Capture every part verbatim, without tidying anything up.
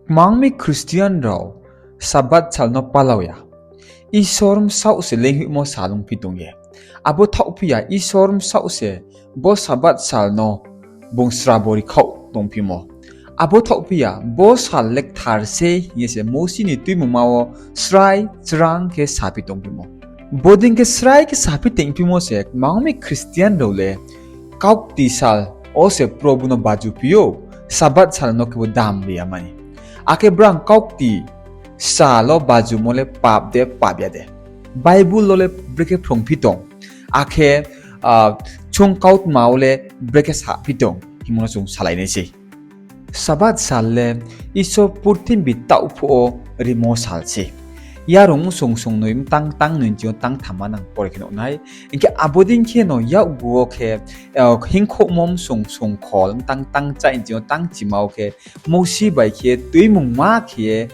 Kmang mi Christian rao Sabath sal no palao ya. Isor bsaoh se leinghoihmo sal ongphi tong ye. Abo thaohphi ya, Isor bsaoh se bo Sabath sal no bung srabo ri khaoh tongphimo. Abo thaohphi ya, bo sal le kthar sei hing ye se Mosi ni Tuimungma wo srai chrang khe saphi tongphimo. Bodei khe srai khe saphi tongphimo se kmang mi Christian rao le kaukti sal wo se Probu no bajuphi ou, Sabath sal no khe bo dam ri ya mani. Akhe brang kaukti sal wo bajumo le pap de pap ya de, Bible wo le brekhe phrungphi tong, akhe chung kautma wo le brekhe saphi tong hingmo no chung salai nai sei. Sabath sal le Isor purthimbi taoh phuh wo rimo sal sei. Yarung bsung sung noi mtang tang noi ni ching yo tang thamma nang pore khe nuh nai. Hing khe abo dei kheno yakgu wo khe, hingkhouhmo bsung sung khol mtang tang chai ni ching yo tang chima wo khe Mosi bai khe Tuimungma khe ye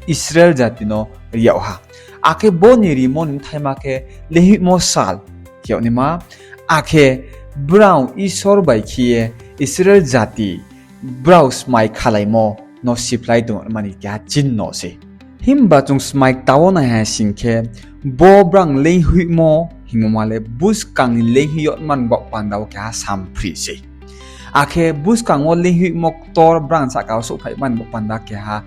Israel jati no ri yag ha. Akhe bo ni rimo ni bthaima khe leinghoihmo sal khe yag naima. Akhe brao Isor bai khe ye Israel jati brao smai khalaimo no siphlai tong mani keha chinno sei. Himba chung smai kta wo nai ha sing khe, bo brang leinghoihmo hingmo ma le buskang ni leinghoih yagmani baoh panda wo keha samphri sei. Akhe buskang wo leinghoihmo ktor brang sahka wo souhphaimani baoh panda keha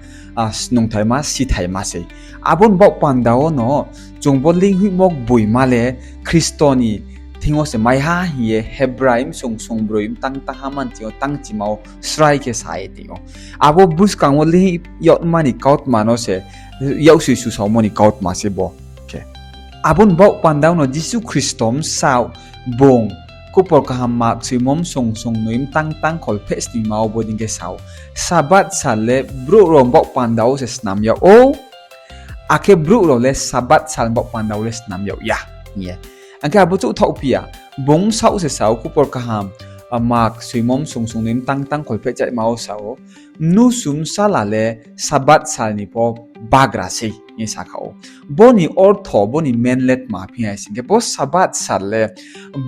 snungthaima, sithaima sei. Abo ni baoh panda wo no chung bo leinghoihmo gboima le Khristo ni thing yo se mai ha hing ye Hebrai bsung sung broi mtang tang hamma ni ching yo tang chima wo srai khe sa ye tong ou. Abo buskang wo leinghoih yagmani kautma no se yaksoi susaomo ni kautma se bo khe. Abo ni baoh panda wo no Jisu Khristo bsaoh bung Khupor Kaham Mak soimo bsung sung noi mtang tang kholpheh sningma wo bodei khe sa ou, Sabath sal le brouh rao baoh panda wo se snam yag ou, akhe brouh rao le Sabath sal baoh panda wo le snam yag ya hing ye. Akhe abo chouh thaohphi ya, bung bsaoh se sa ou, Khupor Kaham Mak soimo bsung sung noi mtang tang kholpheh chaima wo sa ou, Mnusu Bsala le Sabath sal ni pho bagra sei hing ye sakha ou. Bo ni ortho, bo ni mean le tma phi hai sing khe, bo Sabath sal le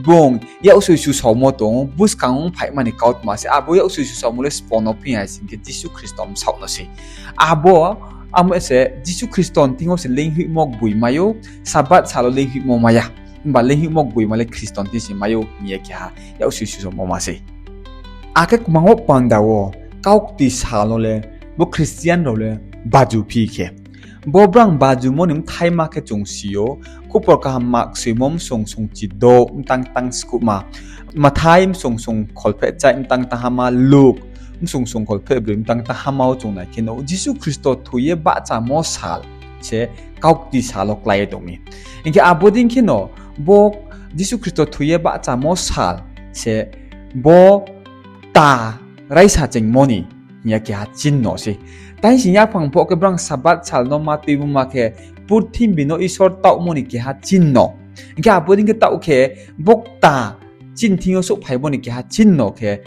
bung yaksoi susaomo tong ou, buskang ongphaimani kautma se, abo yaksoi susaomo le sbo no phi hai sing khe Jisu Khristo bsaoh no sei. Abo, amo se Jisu Khristo ni thing yo se leinghoihmo gboi mai ou, Sabath sal wo leinghoihmo mai ya. Himba leinghoihmo gboima le Khristo ni thing se mai ou hing ye keha yaksoi susaomo ma sei. Akhe kmang wo panda wo kaukti sal no le bo Christian rao le bajuphi khe, bo brang bajumo ni bthaima khe chung si ou, Khupor Kaham Mak soimo bsung sung chi douh mtang tang skuhma, Mathai bsung sung kholpheh chai mtang tang hamma, Luk bsung sung kholpheh broi mtang tang hamma wo chung nai khe no Jisu Khristo thoi ye bahchamo sal se kaukti sal wo klái ye tong mi. Hing khe abo dei kheno bo Jisu Khristo thoi ye bahchamo sal se bo kta raisa chengmo ni hing ye keha chinno sei. Tainsing yaphang pho khe brang Sabath sal no ma tuimungma khe purthimbi no Isor taohmo ni keha chinno. Hing khe abo dei khe taoh khe bo kta chini thing yo souhphaimo ni keha chinno khe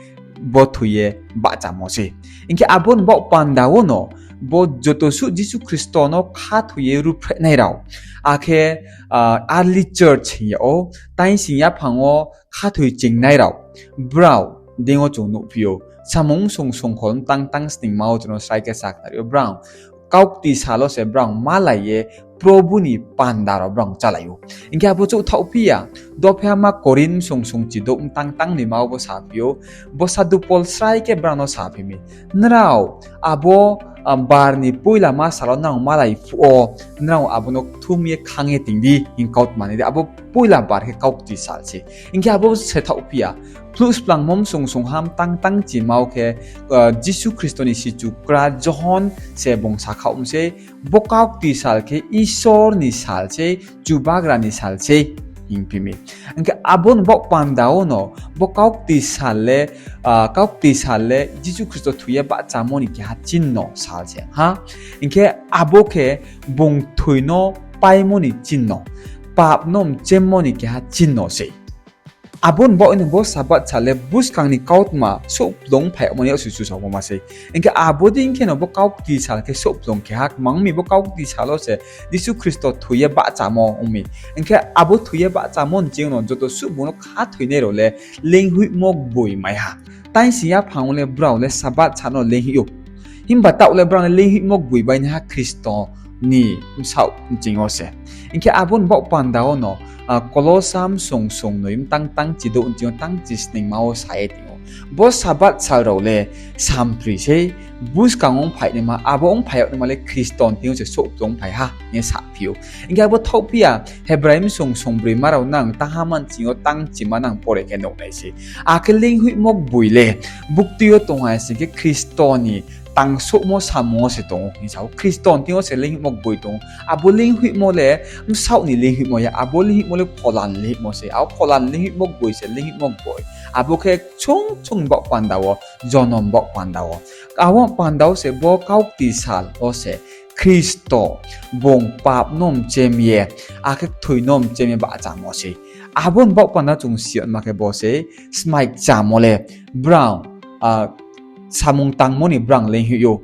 bo thoi ye bahchamo sei. Hing khe abo ni baoh panda wo no bo joto suh Jisu Khristo no khathoi ye ruhphrehnai rao, akhe early church hing yag ou, tainsing yaphang wo khathoi chengnai rao, brao deing yo chung nuhphi ou. Samung bsung sung kholpheh mtang tang sningma wo chung no srai khe sakhnari ou, brao kaukti sal wo se brao malai ye Probu ni panda rao brao chálai ou. Hing khe abo chouh thaohphi ya, dopheihama Korinth bsung sung chi douh mtang tang noima wo bo saphi ou, bo Sadhu Pol srai khe brao no saphi mi, nrao abo bar ni poilama sal wo nrao malai phuh wo, nrao abo no kthum ye khang ye tong di hing kautma nai di, abo poila bar khe kaukti sal sei. Hing khe abo se thaohphi ya, Phluhsplangmo bsung sung ham tang tang chima wo khe Jisu Khristo ni sichu kra Johon se bung sakhaoh mi sei, bo kaukti sal khe Isor ni sal sei, Chubagra ni sal sei hingphi mi. Hing khe abo ni baoh panda wo no bo kaukti sal le, kaukti sal le Jisu Khristo thoi ye bahchamo ni keha chinno sal se ha. Hing khe abo khe bung thoi no páimo ni chinno, pap no mchemmo ni keha chinno sei. Abo ni baoh no bo Sabath sal le buskang ni kautma souhplung phai yagmo ni yaksoi susaomo ma sei. Hing khe abo dei kheno bo kaukti sal khe souhplung khe ha, kmang mi bo kaukti sal wo se Jisu Khristo thoi ye bahchamo ong mi. Hing khe abo thoi ye bahchamo ni ching no joto suh bung no khathoinai rao le leinghoihmo gboi mai ha. Tainsing yaphang wo le brao le Sabath sal no leinghoih ou. Himba taoh le brao le leinghoihmo gboi bainaiha Khristo ni bsaoh nching yo se. Hing khe abo ni baoh panda wo no, Kolosa bsong songnoi mtang tang chidouh nching yo tang chisningma wo sa ye tong ou, bo Sabath sal rao le sampri sei, buskang ongphai naima, abo ongphai yag naima le Khristo ni thing yo se souhplung phai ha hing ye saphi ou. Hing khe abo thaohphi ya, Hebrai bsong songbroima rao nang tang ha manching yo tang chima nang pore khe nuh nai sei. Akhe leinghoihmo gboi le bukti yo tong hai sing khe Khristo ni tangsouhmo samung wo se tong ou hing sa ou. Khristo ni thing yo se leinghoihmo gboi tong ou. Abo leinghoihmo le bsaoh ni leinghoihmo ya, abo leinghoihmo le phola ni leinghoihmo se. Abo phola ni leinghoihmo gboi se leinghoihmo gboi. Abo khe chung chung baoh panda wo, jonom baoh panda wo. Abo panda wo se bo kaukti sal wo se Khristo bung pap no mchem ye, akhe kthoi no mchem ye bahchamo sei. Abo ni baoh panda chung si yagma khe bo se smai kchamo le brao, samung tangmo ni brao leinghoih ou,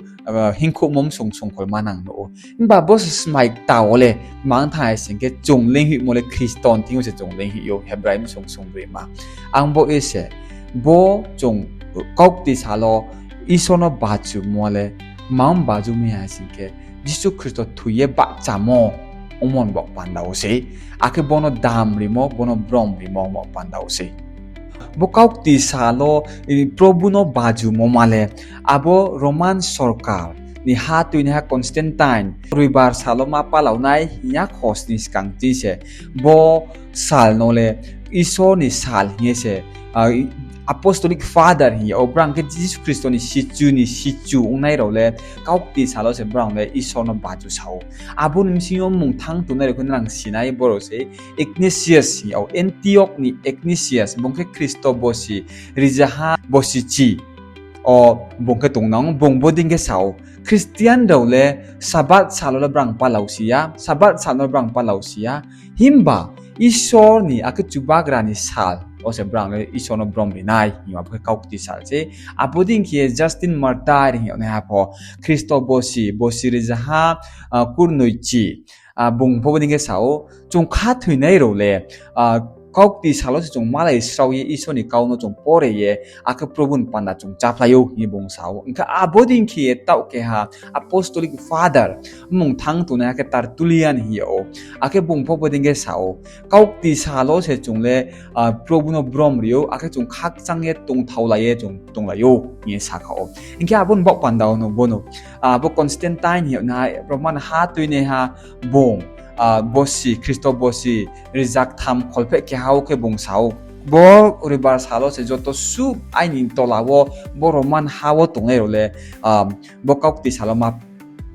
hingkhouhmo bsong songkholma nang nuh ou. Himba bo se smai kta wo le mang thanng hai sing khe chung leinghoihmo le Khristo ni thing yo se chung leinghoih ou, Hebrai bsong songbroima. Ang bo ye se, bo chung kaukti sal wo Isor no bajumo le mang baju mi hai sing khe, Jisu Khristo thoi ye bahchamo ongmo ni baoh panda wo sei, akhe bo no dam rimo, bo no brom rimo ongmo panda wo sei. Bo kaukti sal wo Probu no bajumo ma le, abo Roman sorkar ni ha tuinaiha Constantine roibar sal wo ma palao nai hing ya khosning skang ching se, bo sal no le Isor ni sal hing ye se, Apostolic Father hing yag ou, brao khe Jisu Khristo ni sichu ni sichu ongnai rao le kaukti sal wo se brao le Isor no baju sa ou. Abo ni bsing yo mmung thanng tongnai rao khe nang sinai, boro se Ignatius hing yag ou, Antioch ni Ignatius, bung khe Khristo bosi rizaha bosi chi o bung khe tongnang, bung bodei khe sa ou, Khristian rao le Sabath sal wo le brao palao si ya, Sabath sal no brao palao si ya, himba Isor ni akhe Chubagra ni sal wo se brao le Isor no brom ri nai hing yag ou, abo khe kaukti sal se. Abo dei khe Justin Martyr hing yagnaiha pho Khristo bosi, bosi rizaha kurnoi chi, bung pho bodei khe sa ou, chung khathoinai rao le kaukti sal wo se chung malai srao ye Isor ni kau no chung pore ye, akhe Probu ni panda chung cháphlai ou hing ye bung sa ou. Hing khe abo dei khe ye taoh keha Apostolic Father mmung thanng tongnaiha khe Tertullian hing yag ou, akhe bung pho bodei khe sa ou, kaukti sal wo se chung le Probu no brom ri ou, akhe chung khakchang ye tongthaolai ye chung tonglai ou hing ye sakha ou. Hing khe abo ni baoh panda wo no bo no, abo Constantine hing yag nai Roman ha tuinaiha bung, bosi, Khristo bosi rizaktham kholpheh keha wo khe bung sa ou, bo roibar sal wo se joto suh aini tola wo bo Roman ha wo tongnai rao le bo kaukti sal wo ma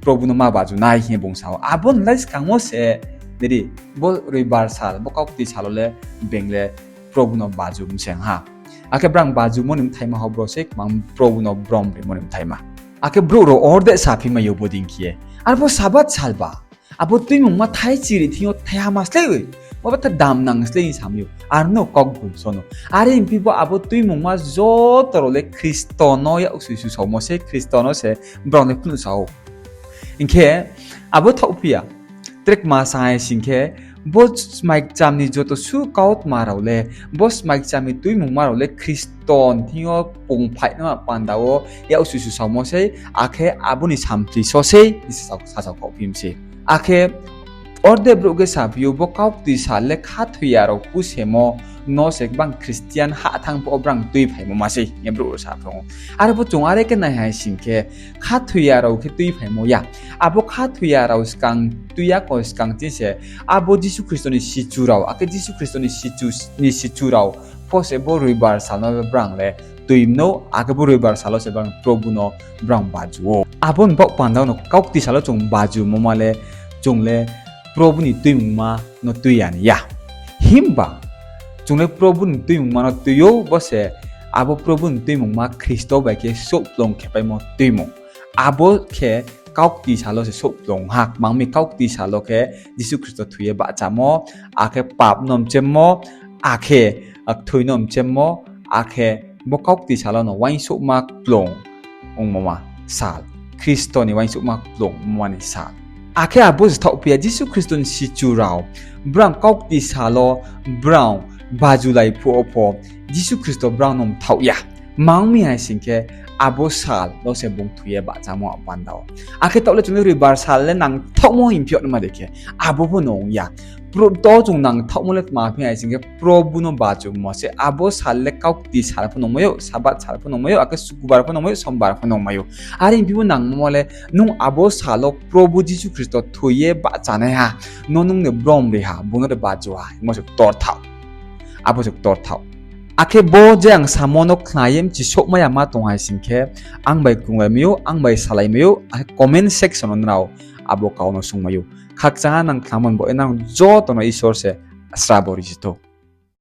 Probu no ma baju nai hing ye bung sa ou. Abo ni lai skang wo se, dei di, bo roibar sal, bo kaukti sal wo le being le Probu no baju mseng ha. Akhe brao bajumo ni bthaima ho bro se kmang Probu no brom rimo ni bthaima. Akhe brouh rao orde saphi mai ou bodei khe ye, arpho Sabath sal ba, abo tuimungma thaichiri thing yo thaiha ma slái, bo batha dam nang slái hing samai ou, ar no kau boi so no. Are hingphi bo abo tuimungma joto rao le Khristo no yaksoi susaomo sei, Khristo no se brao le phnuhsa ou. Hing khe abo thaohphi ya, tre kma sa hai sing khe, bo smai kcham ni joto suh kautma rao le, bo smai kcham ni tuimungma rao le Khristo ni thing yo pungphainaima panda wo yaksoi susaomo sei, akhe abo ni sampli so sei, sa, sa, sasao khaohphi mi sei. Akhe orde brouh khe saphi ou, bo kaukti sal le khathoiya rao pusemo no se bang Khristian hahthang pho brao tuiphaimo ma sei hing ye brouh rao saphi ou. Arpho chung are khe nai hai sing khe, khathoiya rao khe tuiphaimo ya. Abo khathoiya rao skang tui ya kho skang ching se, abo Jisu Khristo ni sichu rao, akhe Jisu Khristo ni sichu, ni sichu rao pho se bo roibar sal no brao le tui mnou, akhe bo roibar sal wo se brao Probu no brao baju ou. Abo ni baoh panda wo no kaukti sal wo chung bajumo ma le, chung le Probu ni tuimungma no tui ya ni ya. Himba chung le Probu ni tuimungma no tui ou, bo se abo Probu ni tuimungma Khristo bai khe souhplung khepaimo tuimung. Abo khe kaukti sal wo se souhplung ha, kmang mi kaukti sal wo khe Jisu Khristo thoi ye bahchamo, akhe pap no mchemmo, akhe kthoi no mchemmo, akhe bo kaukti sal wo no uaingsouhma kplung ongmo ma sal, Khristo ni uaingsouhma kplung ongmo ma ni sal. Akhe abo se thaohphi ya, Jisu Khristo ni sichu rao, brao kaukti sal wo brao bajulai phuh wo pho, Jisu Khristo brao no mthaoh ya. Mang mi hai sing khe, abo sal wo se bung thoi ye bahchamo a panda wo. Akhe taoh le chung ni roibar sal le nangthaohmo hing phi yag naima dei khe, abo pho nung ya. To chung nangthaohmo le tma phi hai sing khe Probu no bachumo se. Abo sal le kaukti sal pho nungmai ou, Sabath sal pho nungmai ou, akhe Sukubar pho nungmai ou, Sombar pho nungmai ou. Are hing phi bo nangmo le nung abo sal wo Probu Jisu Khristo thoi ye bahchanaiha no nung ni brom ri ha, bung no de bachu ha hingmo se ktor thaoh. Abo se ktor thaoh. Akhe bo je ang samo no khna ye mchisouhmai ya ma tong hai sing khe, ang bai krunglaimai ou, ang bai salaimai ou, akhe comment section wo nrao abo kau no sungmai ou. Khakchang ha nang khnamo ni bo ye nang joto no Isor se srabo ri si thou.